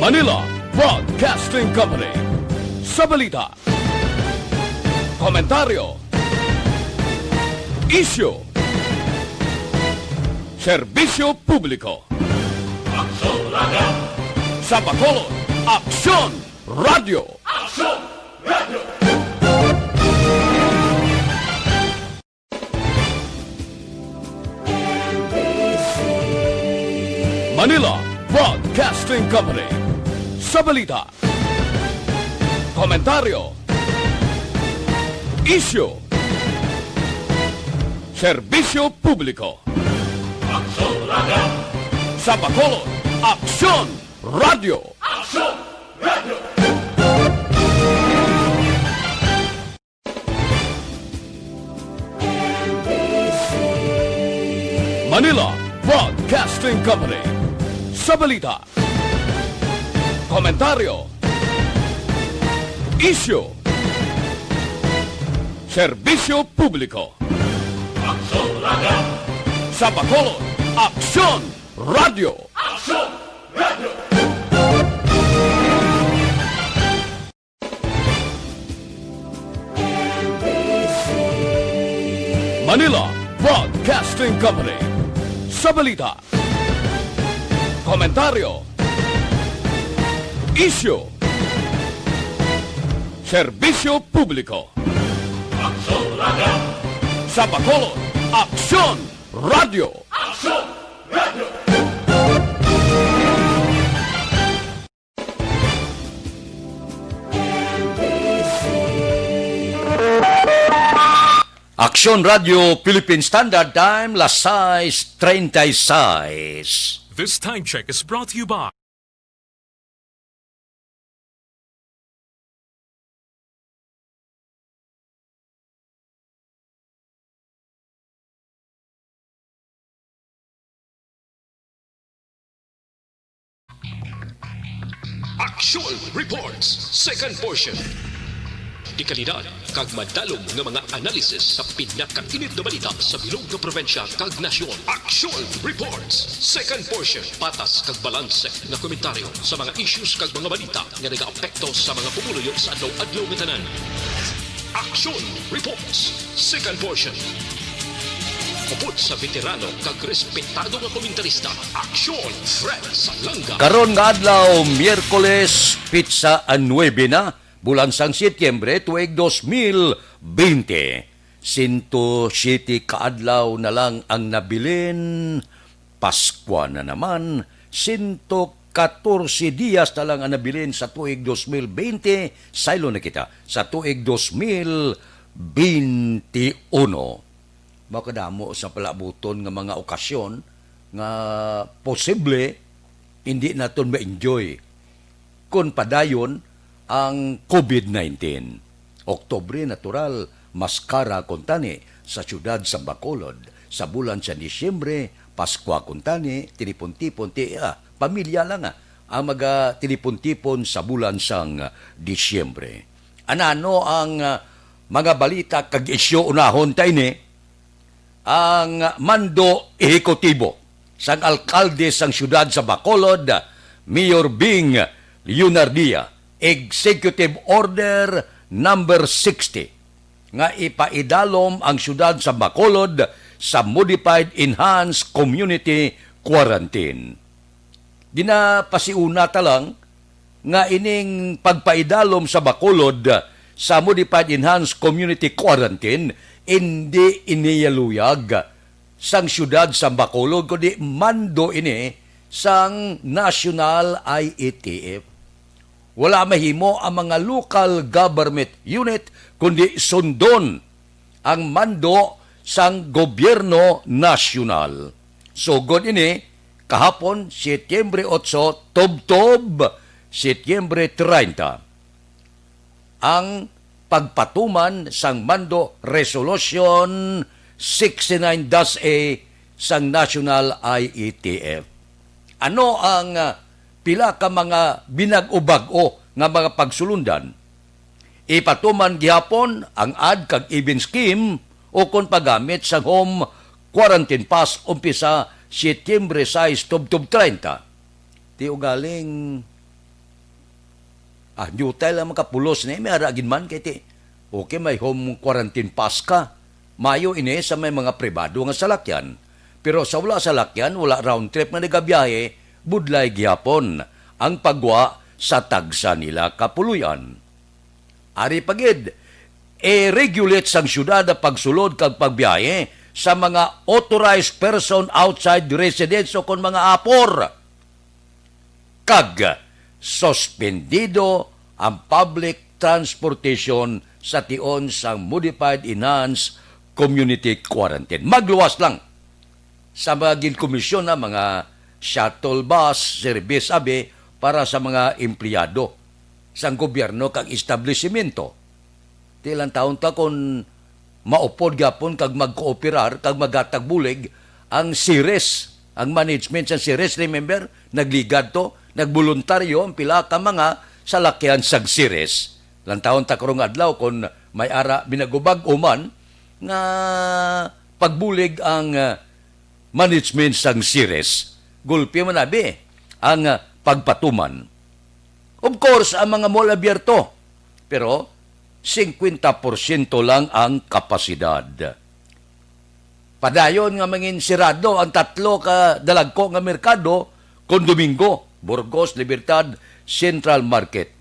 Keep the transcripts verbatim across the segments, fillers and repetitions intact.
Manila Broadcasting Company. Sa balita, komentaryo, isyu, serbisyo publiko. Aksyon Radio. Sa Bacolod, Aksyon Radio. Aksyon Radio. Manila Broadcasting Company. Sa balita, komentaryo, isyu, serbisyo publiko. Aksyon Radio. Sa Bacolod, Aksyon Radio. Aksyon Radio. Manila Broadcasting Company. Sa balita, komentaryo, isyu, serbisyo publiko. Aksyon Radio. Sa Bacolod, Aksyon Radio. Aksyon Radio. Manila Broadcasting Company. Sa balita, komentaryo, isyu, serbisyo publiko. Aksyon Radio. Sa Bacolod, Aksyon Radio. Aksyon Radio. Aksyon Radio Philippine Standard Time, las sais treinta y seis. This time check is brought to you by Aksyon Reports, second portion. Dekalidad kag madalom nga mga analysis sa pinakainit nga balita sa bilog nga probinsya kag nasyon. Aksyon Reports, second portion. Patas kag balanse nga komentaryo sa mga issues kag mga balita nga nagaapekto sa mga pumuluyo sa adlaw-adlaw nga tanan. Aksyon Reports, second portion. Upod sa veterano kag respetado nga komentarista, Aksyon Fred Salanga. Karon nga adlaw, Miyerkules, petsa a nuebe na, bulan sang Setyembre, tuig dos mil bente. Sento siyete ka adlaw na lang ang nabilin, Paskwa na naman, sento katorse dias na lang ang nabilin sa tuig dos mil bente, saylo na kita sa tuig dos mil bente uno. Makadamo sa palabuton nga mga okasyon nga posible hindi naton ma-enjoy kon padayon ang covid nineteen. Oktubre, natural, maskara kuntani sa siyudad sa Bacolod. Sa bulan sa Disyembre, Paskwa kuntani, tilipon-tipon, ti, ah, pamilya lang, ah, ang magatilipon-tipon sa bulan sang, ah, Disyembre. Anano ang, ah, mga balita kag isyu unahon ta ini? Ang mando ehekutibo sang alkalde sang siyudad sa Bacolod, Mayor Bing Leonardia, Executive Order Number sixty, nga ipaidalom ang siyudad sa Bacolod sa Modified Enhanced Community Quarantine. Ginapasiuna ta lang nga ining pagpaidalom sa Bacolod sa Modified Enhanced Community Quarantine, indi ini luyag sang siyudad sa Bacolod, kundi mando ini sang National I E T F. Wala mahimo ang mga local government unit, kundi sundon ang mando sang gobyerno nasyonal. Sugod ini, kahapon, Setyembre otso, tubtob Setyembre treinta, ang pagpatuman sang Mando Resolution sixty-nine dash A sang National I E T F. Ano ang, ah, pila ka mga binag-o-bag-o nga mga pagsulundan? Ipatuman gihapon ang ad kag even scheme ukon paggamit sang home quarantine pass umpisa Setyembre sais tubtob treinta. Ti ugaling Ah, diutay lang makapulos ni, may ara gid man kay ti, okay, may home quarantine pass ka. Mayo ini sa may mga pribado nga salakyan. Pero sa wala salakyan, wala round trip nga nagabiyahe, budlay gihapon ang pagwa sa tagsa nila ka puloy-an. Ari pa gid, i-regulate sang syudad ang pagsulod kag pagbiyahe sa mga authorized person outside residence o kon mga apor, kag suspendido ang public transportation sa tion sang modified enhanced community quarantine. Magluwas lang sa mga ginkomisyon na mga shuttle bus service, abi, para sa mga empleyado sang gobyerno kag establisimento. Ti lantawon ta kon maupod gyapon kag magkooperar kag maghatag bulig ang Ceres, ang management sa Ceres. Remember, nagligad to, nagboluntaryo ang pila ka mga salakyan sa Ceres. Lantawon ta karong adlaw kon may ara binagubag-o man nga pagbulig ang, ah, management sang Ceres. Gulpi man abi ang, ah, pagpatuman. Of course, ang mga mall abierto, pero singkwenta porsyento lang ang kapasidad. Padayon nga mangin sirado ang tatlo ka dalagko nga merkado kon Domingo, Burgos, Libertad, Central Market.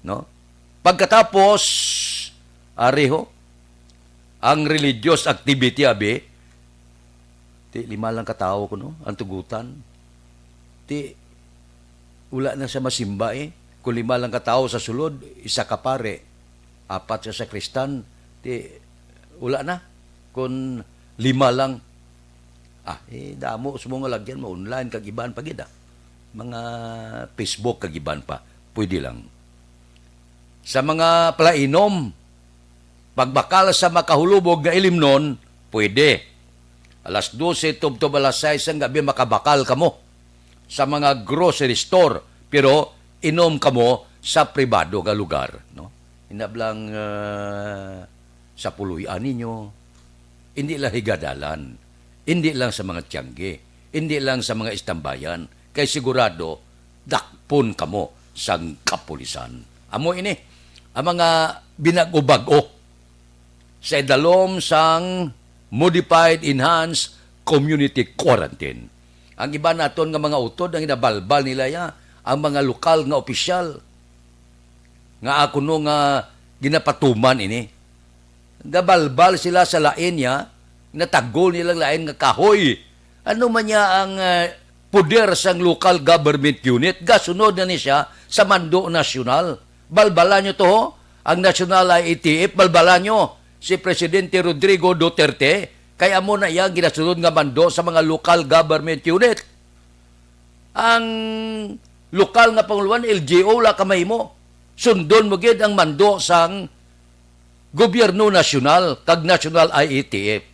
No? Pagkatapos, ari ho, ang religious activity, abi, ti lima lang ka tawo kuno ang tugutan. Ti wala na siya masimba, eh. Kung lima lang ka tawo sa sulod, isa ka pare, apat sa sakristan, ti wala na. Kung lima lang, ah, eh, damo sa mga lagyan mo, online kag iban pa gid, ah. Mga Facebook kag iban pa, pwede lang. Sa mga palainom, pagbakal sa makahulubog nga ilimnon, pwede. Alas dose tubtob alas sais sang gabi makabakal kamo sa mga grocery store, pero inom kamo sa pribado nga lugar, no? Inablang, ah, sa puloy-an ninyo, hindi lang higadalan, hindi lang sa mga tiyangge, hindi lang sa mga istambayan, kay sigurado dakpon kamo sang kapulisan. Amo ini ang mga binag-o-bag-o sa idalom sang modified enhanced community quarantine. Ang iban naton nga mga utod, ang ginabalbal nila ya ang mga lokal nga opisyal nga ako no nga ginapatuman ini. Gabalbal sila sa lain niya, natagol nilang lain nga kahoy. Ano man niya ang, eh, poder sang local government unit? Gasunod na ni siya sa mando nasyonal. Balbalan niyo to, ho? Ang National I A T F, balbalan niyo si Presidente Rodrigo Duterte, kay amo na iya ang ginasunod nga mando sa mga local government unit. Ang lokal nga panguluhan, L G U, wala ka mahimo. Sundon mo gid ang mando sang gobyerno nasyonal kag National I A T F.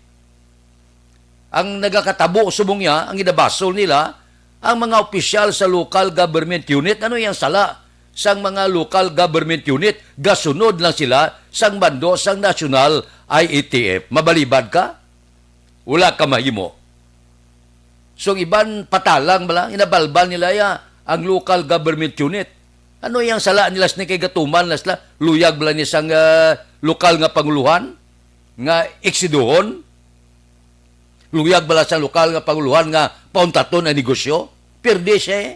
Ang nagakatabo subong niya, ang ginabasol nila, ang mga opisyal sa local government unit. Ano yang sala sang mga local government unit? Gasunod lang sila sang mando sang National I A T F. Mabalibad ka? Wala ka mahimo. So, ang iban patalang bala, inabalbal nila ya ang local government unit. Ano yang sala nila sini kay gatuman na sila? Luyag bala ni sang, ah, lokal nga panguluhan nga eksiduhon? Luyag bala sang lokal nga panguluhan nga pauntaton ang negosyo? Pirdi siya, eh.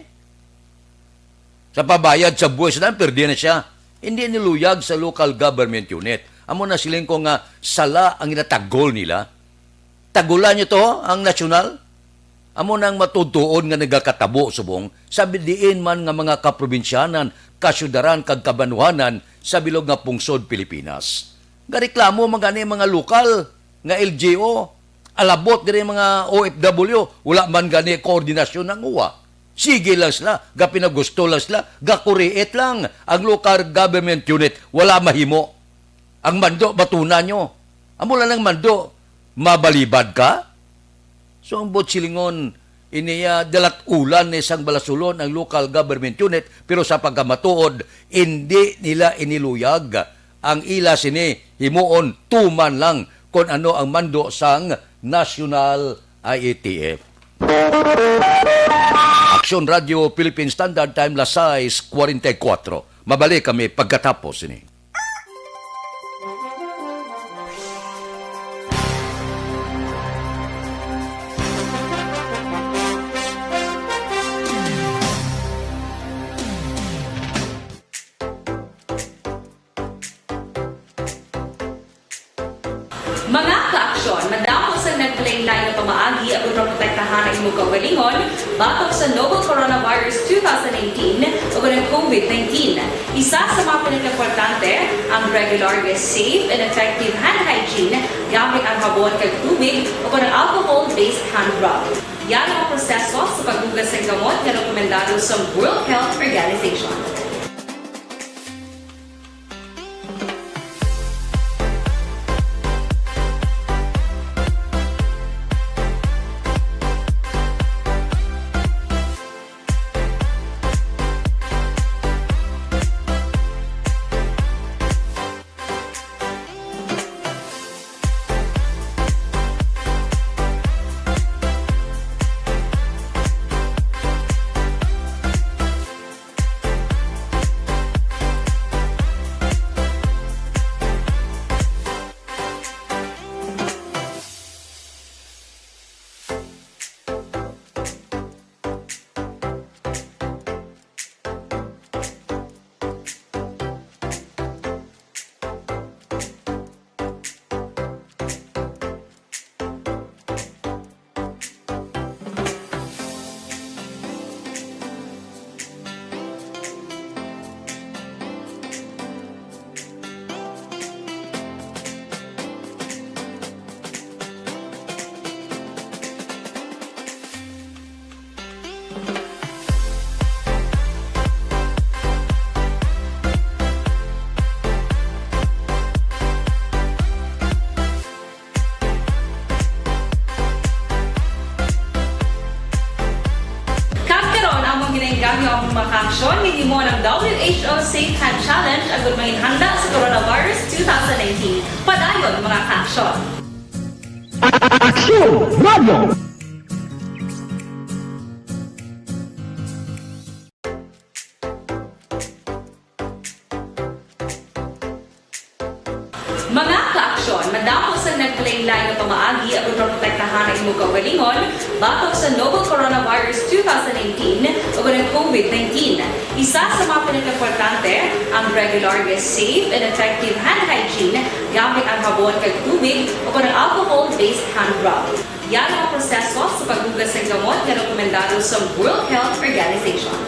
Sa pabayad sa buwis na, pirdi na siya. Hindi niluyag sa local government unit. Amo na siling ko nga sala ang ginatagol nila. Tagulan niyo to, ang nasyonal. Amo nang matutuon nga nagakatabo subong sa diin man nga mga kaprobinsyanan, kasyudaran kag kabanwanan sa bilog nga pungsod Pilipinas. Gareklamo man gani mga lokal nga L G U, alabot diri mga O F W, wala man gani koordinasyon ang uwa. Sige lang sila, gapinagusto lang sila, gakuriit lang ang local government unit, wala mahimo. Ang mando, batunan nyo. Amo lang ang mando, mabalibad ka? So, ang buot silingon, iniya dalat-ulan ni sang balasulon ang local government unit, pero sa pagkamatuod, hindi nila iniluyag ang ila sini himuon tuman lang kon ano ang mando sang National I A T F. Aksyon Radio Philippine Standard Time, las sais cuarenta y cuatro. Mabalik kami pagkatapos sini. Mga ka-aksyon, madamo sang nagpalain-lain nga pamaagi aron maprotektahan ang imong kaugalingon batok sa novel coronavirus two thousand nineteen ug ang COVID nineteen. Isa sa mga pinakaimportante, ang regular nga safe and effective hand hygiene gamit ang habon kag tubig o kon ang alcohol-based hand rub. Yara ang proseso sa paghugas sang kamot nga rekomendado sa World Health Organization. Kag karon, amon ginainggam ang mga kaaksyon nga himuon ang W H O Safe Hand Challenge agud manginhanda sa coronavirus two thousand nineteen. Padayon, mga kaaksyon. Aksyon Radio! Mga kaaksyon, madamo sang nagpalain-lain nga pamaagi aron maprotektahan ang imong kaugalingon batok sa novel coronavirus two thousand nineteen ug ang COVID nineteen. Isa sa mga pinakaimportante, ang regular nga safe and effective hand hygiene gamit ang habon kag tubig o kon ang alcohol-based hand rub. Yara ang proseso sa paghugas sang kamot nga rekomendado sa World Health Organization.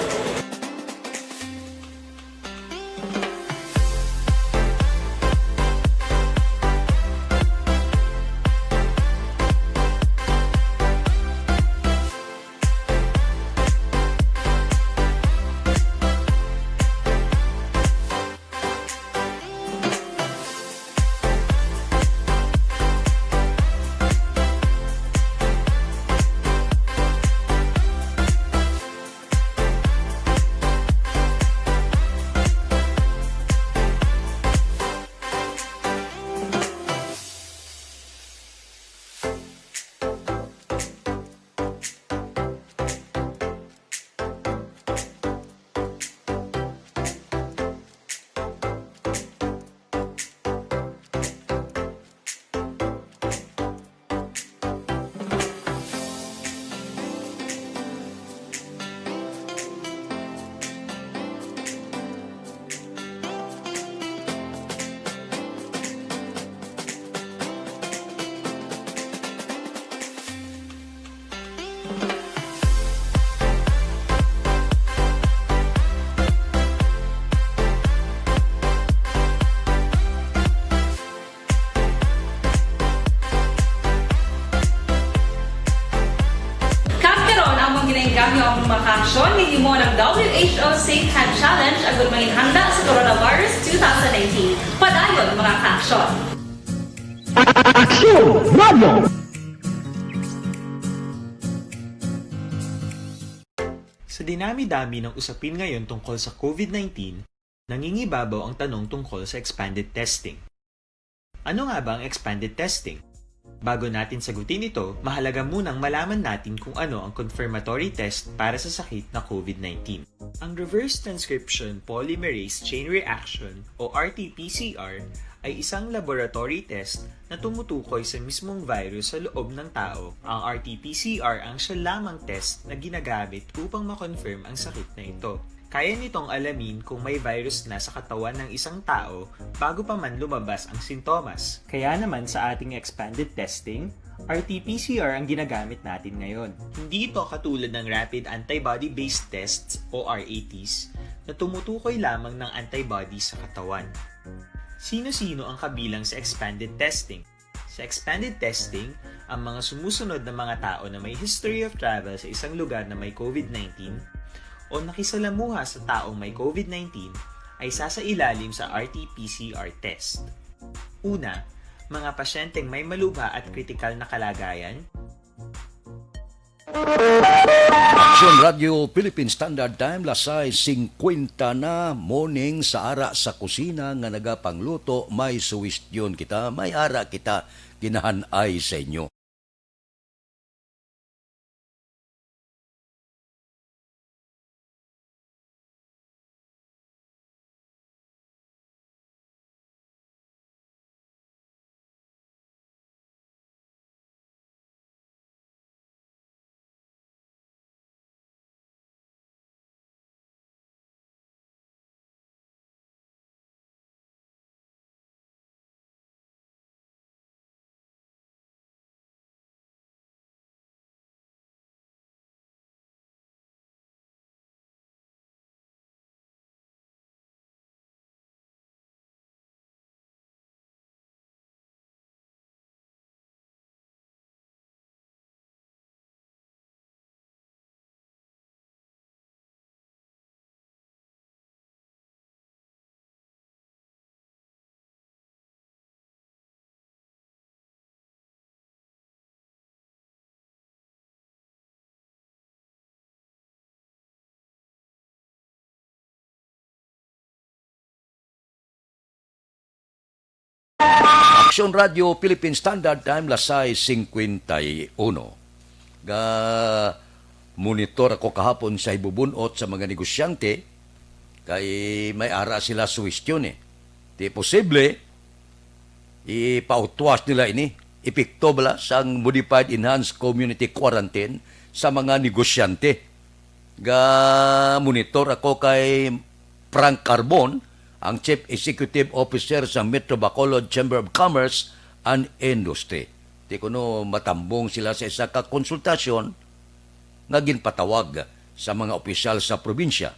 Kag karon, amon ginainggam ang mga kaaksyon nga himuon ang W H O Safe Hand Challenge agud manginhanda sa coronavirus two thousand nineteen. Padayon, mga kaaksyon. Aksyon Radio! Sa dinami-dami ng usapin ngayon tungkol sa COVID nineteen, nangingibabaw ang tanong tungkol sa expanded testing. Ano nga ba ang expanded testing? Bago natin sagutin ito, mahalaga munang malaman natin kung ano ang confirmatory test para sa sakit na COVID nineteen. Ang reverse transcription polymerase chain reaction o R T P C R ay isang laboratory test na tumutukoy sa mismong virus sa loob ng tao. Ang R T P C R ang siya lamang test na ginagamit upang ma-confirm ang sakit na ito. Kaya nitong alamin kung may virus na sa katawan ng isang tao bago pa man lumabas ang sintomas. Kaya naman sa ating expanded testing, R T P C R ang ginagamit natin ngayon. Hindi ito katulad ng rapid antibody-based tests o R A Ts na tumutukoy lamang ng antibody sa katawan. Sino-sino ang kabilang sa expanded testing? Sa expanded testing, ang mga sumusunod na mga tao na may history of travel sa isang lugar na may COVID nineteen o nakisalamuha sa taong may COVID nineteen ay sasailalim sa R T P C R test. Una, mga pasyenteng may malubha at kritikal na kalagayan. Action Radio Philippine Standard Time, las sais singkwenta na, morning. Sa ara sa kusina nga nagapangluto, may suwestyon kita, may ara kita ginahan-ay sa inyo. Action Radio Philippine Standard Time, las sais singkwenta y uno. Ga-monitor ako kahapon sa hibubun-ot sa mga negosyante, kay may ara sila suwestyon, eh. Di posible, ipautwas nila ini. Epekto bala sang Modified Enhanced Community Quarantine sa mga negosyante. Ga-monitor ako kay Frank Carbon, ang Chief Executive Officer sa Metro Bacolod Chamber of Commerce and Industry. Di kuno matambong sila sa isa ka konsultasyon nga ginpatawag sa mga opisyal sa probinsya.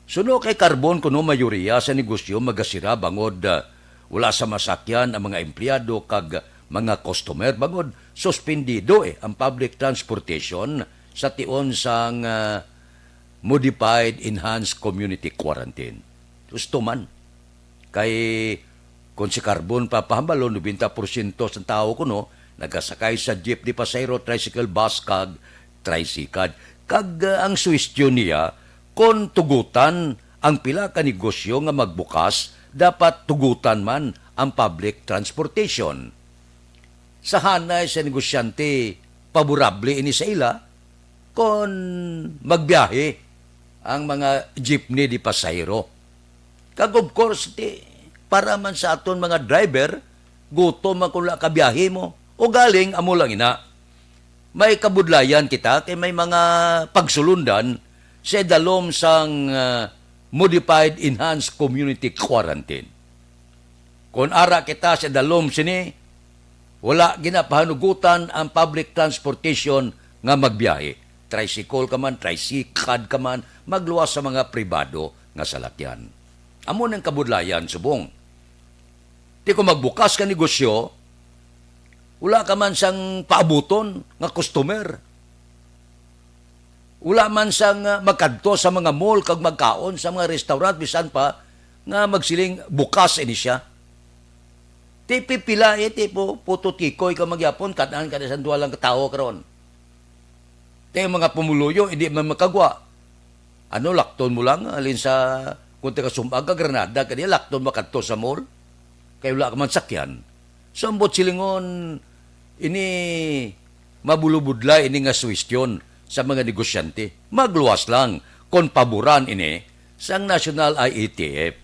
Suno kay Carbon, kuno mayoriya sa negosyo magasira bangod, ah, wala sa masakyan ang mga empleyado kag mga customer, bangod suspendido, eh, ang public transportation sa tion sang, ah, Modified Enhanced Community Quarantine. Gusto man. Kay kon si Carbon papahambalon, nobenta porsyento sang tawo kuno nagasakay sa jeepney, pasahero, tricycle, bus, kag tricycad. Kag, ah, ang suwestyon niya, kon tugutan ang pila ka negosyo nga magbukas, dapat tugutan man ang public transportation. Sa hanay sa negosyante, paborable ini sa ila kon magbiyahe ang mga jeepney di pasahero. Kag of course, di, para man sa aton mga driver, gutom man kung wala ka biyahe mo. O galing, amo lang ina. May kabudlayan kita kay may mga pagsulundan sa idalom sang, ah, Modified Enhanced Community Quarantine. Kon ara kita sa dalom sini, wala ginapahanugutan ang public transportation nga magbiyahe. Tricycle ka man, tricycad ka man, magluwas sa mga pribado nga salakyan. Amo nang kabudlayan subong. Ti kung magbukas ka negosyo, wala ka man sang paabuton nga customer. Wala man sang, ah, magkadto sa mga mall kag magkaon sa mga restaurant, bisan pa nga magsiling bukas ini siya. Ti pipila, eh, ti pu-, puto tikoy ka magyapon, kad-an ka na sa duha lang ka tawo karon. Ti mga pumuluyo, hindi man makagwa. Ano, lakton mo lang, alin sa, kung taga Sumag ka, Granada ka diya, lakton makadto sa mall? Kay wala ka man sakyan. So, ambot silingon, ini mabulubudlay ini nga suwestyon. sa mga negosyante. Magluwas lang kon paboran ini sang National I A T F.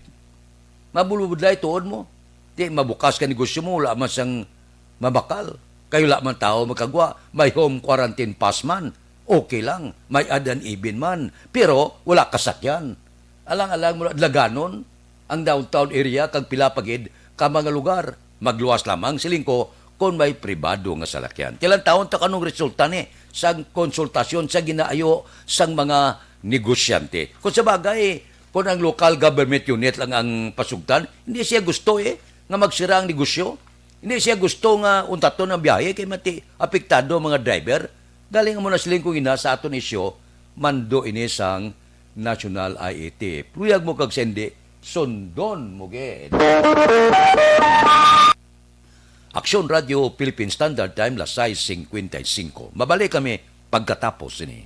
Mabulbudlay tuod mo. Di mabukas ka negosyo mo, wala man sang mabakal. Kay wala man tao makagwa, may home quarantine pass man. Okay lang, may odd and even man. Pero wala kasakyan. Alang-alang mo na dlaganon ang downtown area kag pila pa gid ka mga lugar. Magluwas lamang, siling ko, kon may pribado nga salakyan. Kailan taon ta kanong resulta ni sang konsultasyon sa ginaayo sang mga negosyante? Kung sa bagay, kung ang local government unit lang ang pasugtan, hindi siya gusto eh nga magsira ang negosyo. Hindi siya gusto nga untaton ang biyahe kay mati apektado ang mga driver. Galing mo na siling kong ina sa aton isyu, mando ini sang National I A T F. Luyag mo kag sendi, sundon mo gid. Aksyon Radio Philippine Standard Time, las sais cincuenta y cinco. Mabalik kami pagkatapos ini.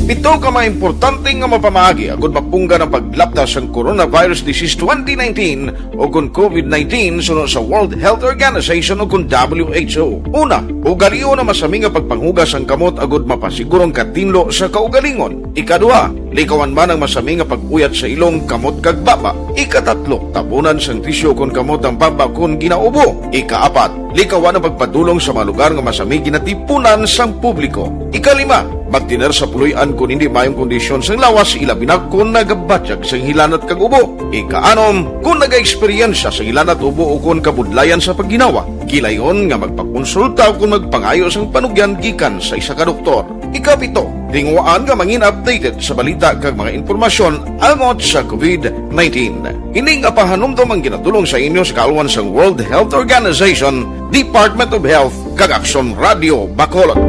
Pito ka mga importante nga mapamaagi agud mapunggan ang paglaptas sang coronavirus disease twenty nineteen o kon COVID nineteen suno sa World Health Organization o kon W H O. Una, ugalion ang masami nga pagpanghugas sang kamot agud mapasiguro ang katinlo sa kaugalingon. Ikaduha, likawan man ang masami nga pag-uyat sa ilong, kamot, kag baba. Ikatatlo, tabunan sang tisyu kon kamot ang baba kon ginaubo. Ikaapat, likawan ang pagpadulong sa mga lugar nga masami ginatipunan sang publiko. Ikalima, magtener sa puloy-an kon hindi maayong kondisyon sang lawas, ilabi na kon nagabatyag sang hilanat kag ubo. Ikaanom, kon nagaeksperyensya sang hilanat, ubo, o kon kabudlayan sa pagginawa, gilayon nga magpakonsulta o kon magpangayo sang panugyan gikan sa isa ka doktor. Ikapito, tinguhaan nga mangin updated sa balita kag mga impormasyon angot sa COVID nineteen. Ini nga pahanumdom ang ginadulong sa inyo sa kaalwan sang World Health Organization, Department of Health, kag Aksyon Radio Bacolod.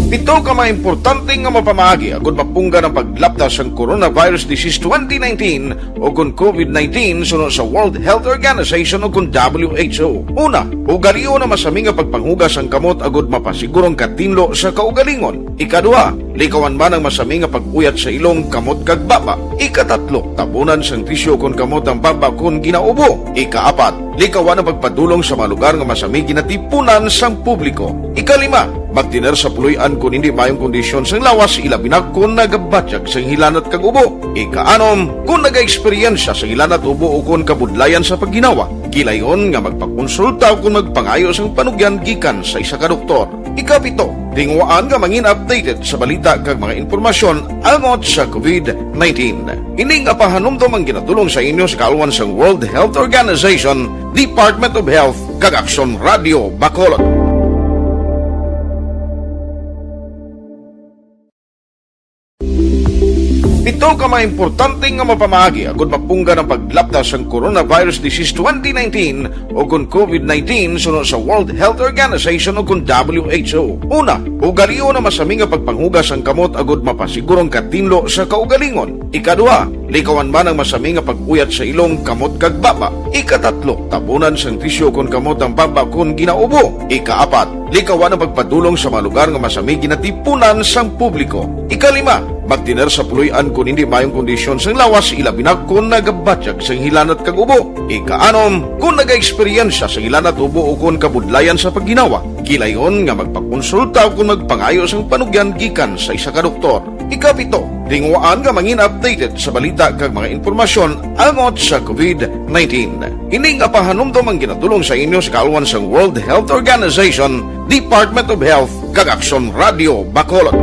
Pito ka mga importante nga mapamaagi agud mapunggan ang paglaptas sang coronavirus disease twenty nineteen o kon COVID nineteen suno sa World Health Organization o kon W H O. Una, ugalion ang masami nga pagpanghugas sang kamot agud mapasiguro ang katinlo sa kaugalingon. Ikaduha, likawan man ang masami nga pag-uyat sa ilong, kamot, kag baba. Ikatatlo, tabunan sang tisyu kon kamot ang baba kon ginaubo. Ikaapat, likawan ang pagpadulong sa mga lugar nga masami ginatipunan sang publiko. Ikalima, magtener sa puloy-an kon hindi maayong kondisyon sang lawas, ilabi na kon nagabatyag sang hilanat kag ubo. Ikaanom, kon nagaeksperyensya sang hilanat, ubo, o kon kabudlayan sa pagginawa, gilayon nga magpakonsulta o kon magpangayo sang panugyan gikan sa isa ka doktor. Ikapito, tinguhaan nga mangin updated sa balita kag mga impormasyon angot sa COVID nineteen. Ini nga pahanumdom ang ginadulong sa inyo sa kaalwan sang World Health Organization, Department of Health, kag Aksyon Radio Bacolod. Pito ka mga importante nga mapamaagi agud mapunggan ang paglaptas sang coronavirus disease twenty nineteen o kon COVID nineteen suno sa World Health Organization o kon W H O. Una, ugalion ang masami nga pagpanghugas sang kamot agud mapasiguro ang katinlo sa kaugalingon. Ikaduha, likawan man ang masami nga pag-uyat sa ilong, kamot, kag baba. Ikatatlo, tabunan sang tisyu kon kamot ang baba kon ginaubo. Ikaapat, likawan ang pagpadulong sa mga lugar nga masami ginatipunan sang publiko. Ikalima, magtener sa puloy-an kon hindi maayong kondisyon sang lawas, ilabi na kon nagabatyag sang hilanat kag ubo. Ikaanom, kon nagaeksperyensya sang hilanat, ubo, o kon kabudlayan sa pagginawa, gilayon nga magpakonsulta o kon magpangayo sang panugyan gikan sa isa ka doktor. Ikapito, tinguhaan nga mangin updated sa balita kag mga impormasyon angot sa COVID nineteen. Ini nga pahanumdom ang ginadulong sa inyo sa kaalwan sang World Health Organization, Department of Health, kag Aksyon Radio Bacolod.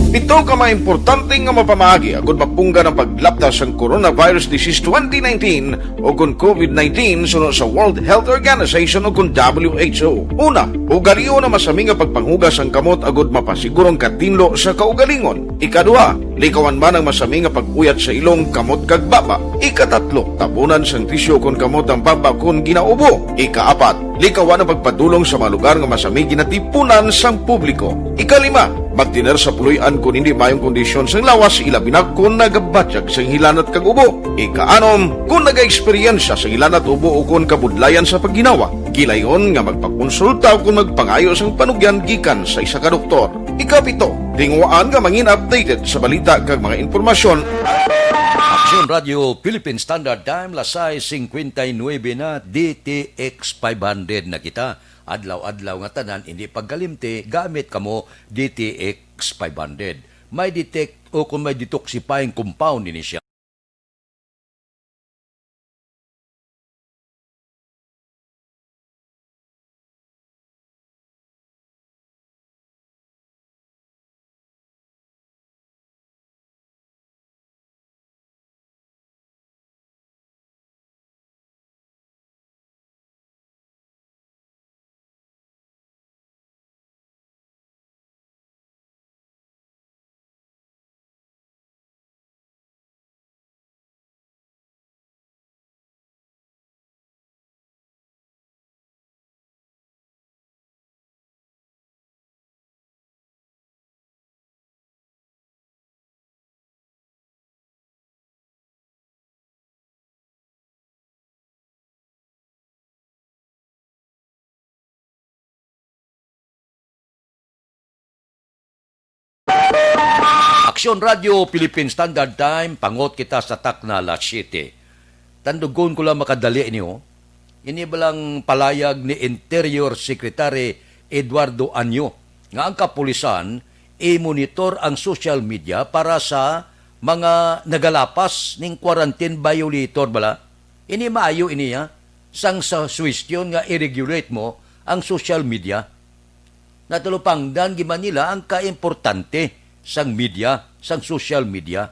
Pito ka mga importante nga mapamaagi agud mapunggan ang paglaptas sang coronavirus disease twenty nineteen o kon COVID nineteen suno sa World Health Organization o kon W H O. Una, ugalion ang masami nga pagpanghugas sang kamot agud mapasiguro ang katinlo sa kaugalingon. Ikaduha, likawan man ang masami nga pag-uyat sa ilong, kamot, kag baba. Ikatatlo, tabunan sang tisyu kon kamot ang baba kon ginaubo. Ikaapat, likawan ang pagpadulong sa mga lugar nga masami ginatipunan sang publiko. Ikalima, Pagtener sa puloy-an kon hindi maayong kondisyon sang lawas, ilabi na kon nagabatyag sang hilanat kag ubo. Ikaanom, kon nagaeksperyensya sang hilanat, ubo, o kon kabudlayan sa pagginawa, gilayon nga magpakonsulta o kon magpangayo sang panugyan gikan sa isa ka doktor. Ikapito, tinguhaan nga mangin updated sa balita kag mga impormasyon. Aksyon Radio Philippine Standard Time, las sais cincuenta y nueve na, D T X five hundred na kita. Adlaw-adlaw nga tanan, hindi pagkalimti, gamit kamo D T X five hundred. May detect o kung may detoxifying compound ini siya. Aksyon Radio Philippine Standard Time, pangot kita sa takna alas siyete. Tandugon ko lang makadali ini, oh. Ini balang palayag ni Interior Secretary Eduardo Anyo nga ang kapulisan i-monitor ang social media para sa mga nagalapas ning quarantine violator bala. Ini maayo ini, ha, sang sa suwestyon nga i-regulate mo ang social media. Natalupangdan gid man nila ang kaimportante sang media, sang social media.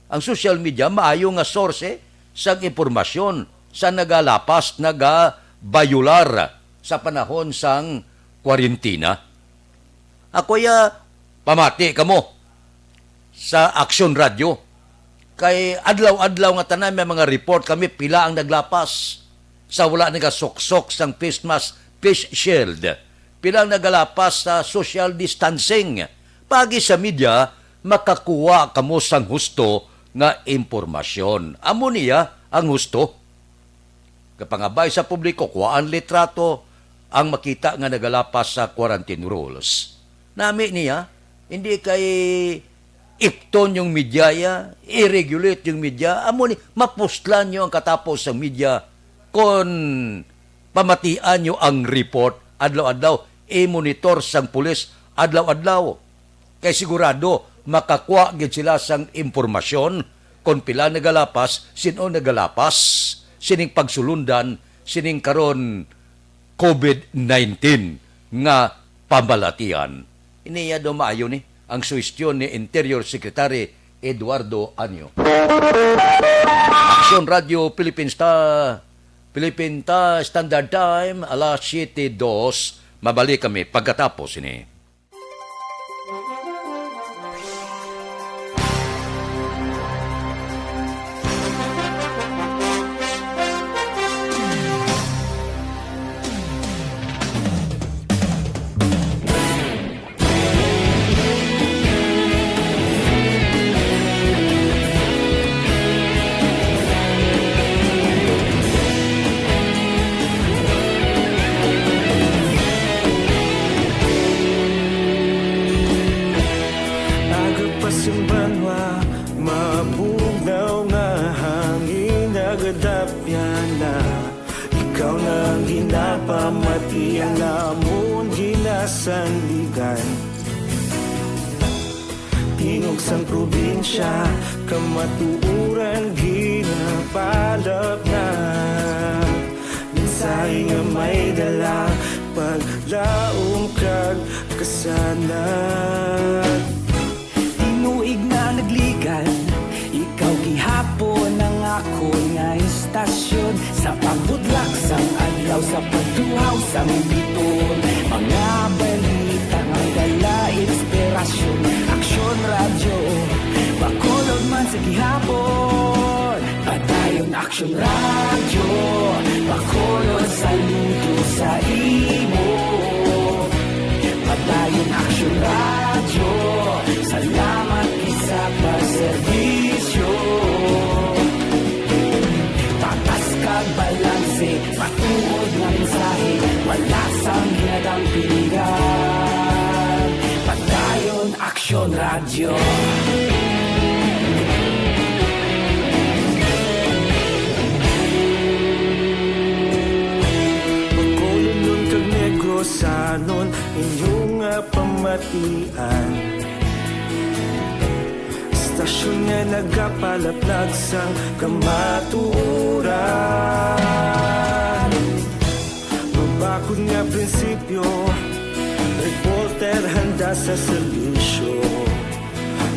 Ang social media maayo nga source sang impormasyon sa nagalapas, nagabayular sa panahon sang kwarentina. Ako ya, pamati kamo sa Aksyon Radio. Kay adlaw-adlaw nga tanan may mga report kami pila ang naglapas sa wala nagasuksok sang face mask, face shield. Pila ang nagalapas sa social distancing. Paagi sa media, makakuha kamo sang husto nga impormasyon. Amo niya ang husto. Kapangabay sa publiko, kuhaan litrato ang makita nga nagalapas sa quarantine rules. Nami niya, hindi kay ipton yung media ya, i-regulate yung media. Amo ni, mapuslan nyo ang katapo sa media kon pamatian nyo ang report adlaw-adlaw, i-monitor sang pulis adlaw-adlaw. Kay sigurado, makakuha gid sila sang impormasyon kon pila nagalapas, sin-o nagalapas, sining pagsulundan, sining karon covid nineteen nga pamalatian. Iniya daw maayo ni ang suwestyon ni Interior Secretary Eduardo Anyo. Aksyon Radio Philippine Star, Philippine Ta-, Standard Time, alas siyete dos. Mabalik kami pagkatapos ini. Aga pa sing banwa, mabugnaw nga hangin, nagadapyan na. Ikaw na ang ginapamati, ang amon ginasandigan. Tingog sang probinsya, kamatuoran ginapalapnag. Mensahe nga may dala, paglaom kag kasanag. Tinuig na nagligan, ikaw gihapon ang akon nga istasyon. Sa pagbudlak sang adlaw, sa pagtuhaw sang biton, mga balita nga dala inspirasyon. Aksyon Radyo, Bacolod man sa gihapon. Padayon Aksyon Radyo, Bacolod, saludo sa imo. Padayon Aksyon Radyo, Tuod nga mensahe, wala sang ginadang piligan. Padayon, Aksyon Radyo. Bacolodnon kag Negrosanon, inyo nga pamatian. Istasyon nga nagapalaplag sang kamatuoran. Mabakod nga prinsipyo, reporter handa sa serbisyo.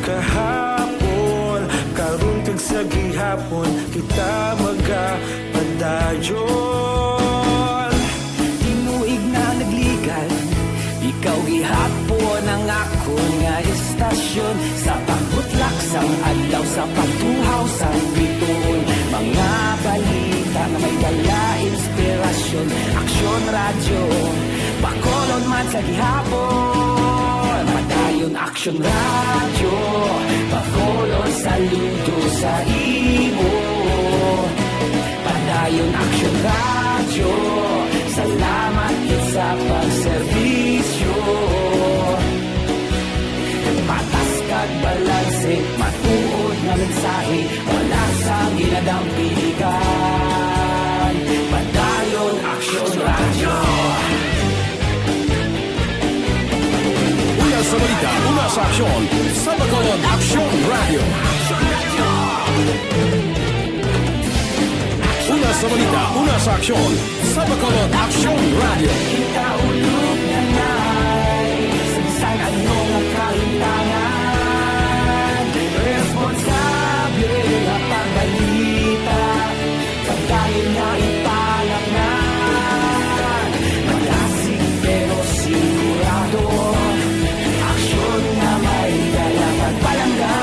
Kahapon, karon kag sa gihapon, kita magapadayon. Tinuig na nagligan, ikaw gihapon ang akon nga istasyon. Sa pagbutlak sang adlaw, sa pagtuhaw sang bituon, mga balita nga may dala inspirasyon. Aksyon Radyo, Bacolod man sa gihapon. Padayon, Aksyon Radyo, Bacolod, saludo sa imo. Padayon, Aksyon Radyo, salamat gid sa pagserbisyo. Patas kag balanse, matuod nga mensahe, wala sang ginadang piligan. Padayon, Aksyon Radyo. Una sa balita, una sa aksyon, sa Bacolod, Aksyon Radyo. Una sa balita, una sa aksyon, sa Bacolod, Aksyon Radyo. Kita ulog na nay, sa bisan ano nga kahintangan, responsable nga pagbalita. Pagdayon nga ipalaknad, malasig pero sigurado. Aksyon nga may dala pagpalangga.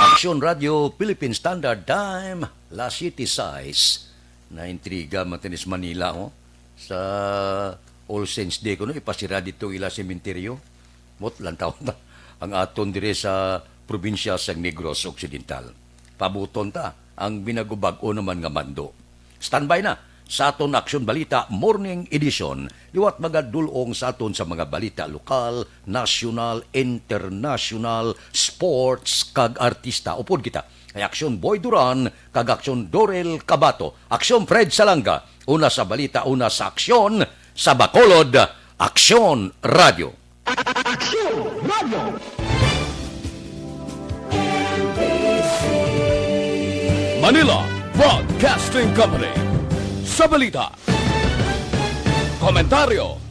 Aksyon Radyo Philippine Standard Time, las siete sais. Naintriga man tani sa Manila, oh. Sa All Saints Day, kuno ipasira dito ila sementeryo. Mot lang taon ta. Ang aton dire sa probinsya sa Negros Occidental. Pabuton ta ang binagubag-o naman nga mando. Standby na sa aton Aksyon Balita Morning Edition. Liwat magadulong sa aton sa mga balita lokal, nasyonal, internasyonal, sports, kag artista. Upod kita kay Aksyon Boy Duran kag Aksyon Dorel Cabato. Aksyon Fred Salanga, una sa balita, una sa aksyon, sa Bacolod, Aksyon Radyo. Aksyon Radyo. Manila Broadcasting Company. Sa balita, komentaryo,